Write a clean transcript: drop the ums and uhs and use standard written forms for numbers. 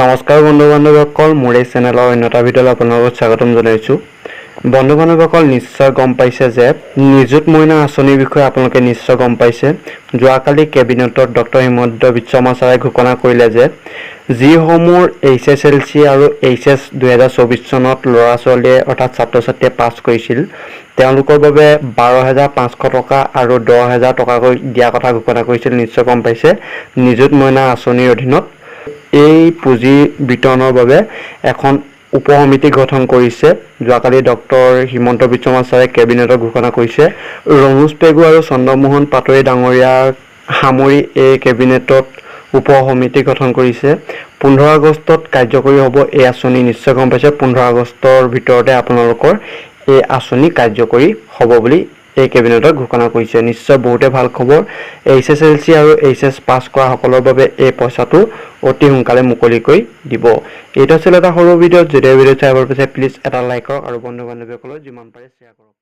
নমস্কাৰ বন্ধু বান্ধৱীসকল, মোৰ এই চেনেলৰ অন্য এটা ভিডিঅ'লৈ আপোনালোকক স্বাগতম জনাইছোঁ। বন্ধু বান্ধৱীসকল, নিশ্চয় গম পাইছে যে নিযুত মইনা আঁচনিৰ বিষয়ে আপোনালোকে নিশ্চয় গম পাইছে। যোৱাকালি কেবিনেটত ডক্টৰ হিমন্ত বিশ্ব শৰ্মা ছাৰে ঘোষণা কৰিলে যে যিসমূহ এইচএছএলচি আৰু এইচএছ 2024 চনত ল'ৰা ছোৱালীয়ে, অৰ্থাৎ ছাত্ৰ ছাত্ৰীয়ে পাছ কৰিছিল, তেওঁলোকৰ বাবে 12,500 টকা আৰু 10,000 টকাকৈ দিয়া কথা ঘোষণা কৰিছিল। নিশ্চয় গম পাইছে, নিযুত মইনা আঁচনিৰ অধীনত এই পুঁজি বিতৰণৰ বাবে এখন উপ সমিতি গঠন কৰিছে। যোৱাকালি ডক্টৰ হিমন্ত বিশ্ব শৰ্মা ছাৰে কেবিনেটত ঘোষণা কৰিছে। ৰণোজ পেগু আৰু চন্দ্ৰমোহন পাটোৱাৰী ডাঙৰীয়াক সামৰি এই কেবিনেটত উপ সমিতি গঠন কৰিছে। 15 আগষ্টত কাৰ্যকৰী হ'ব এই আঁচনি। নিশ্চয় গম পাইছে, 15 আগষ্টৰ ভিতৰতে আপোনালোকৰ এই আঁচনি কাৰ্যকৰী হ'ব বুলি এই কেবিনেটত ঘোষণা কৰিছে। নিশ্চয় বহুতে ভাল খবৰ। এইচএছএলচি আৰু এইচএছ পাছ কৰাসকলৰ বাবে এই পইচাটো অতি সোনকালে মুকলি কৰি দিব। এইটো আছিল এটা সৰু ভিডিঅ'। যদি এই ভিডিঅ' চাই ভাল পাইছে, প্লিজ এটা লাইক কৰক আৰু বন্ধু বান্ধৱীসকলক যিমান পাৰে শ্বেয়াৰ কৰক।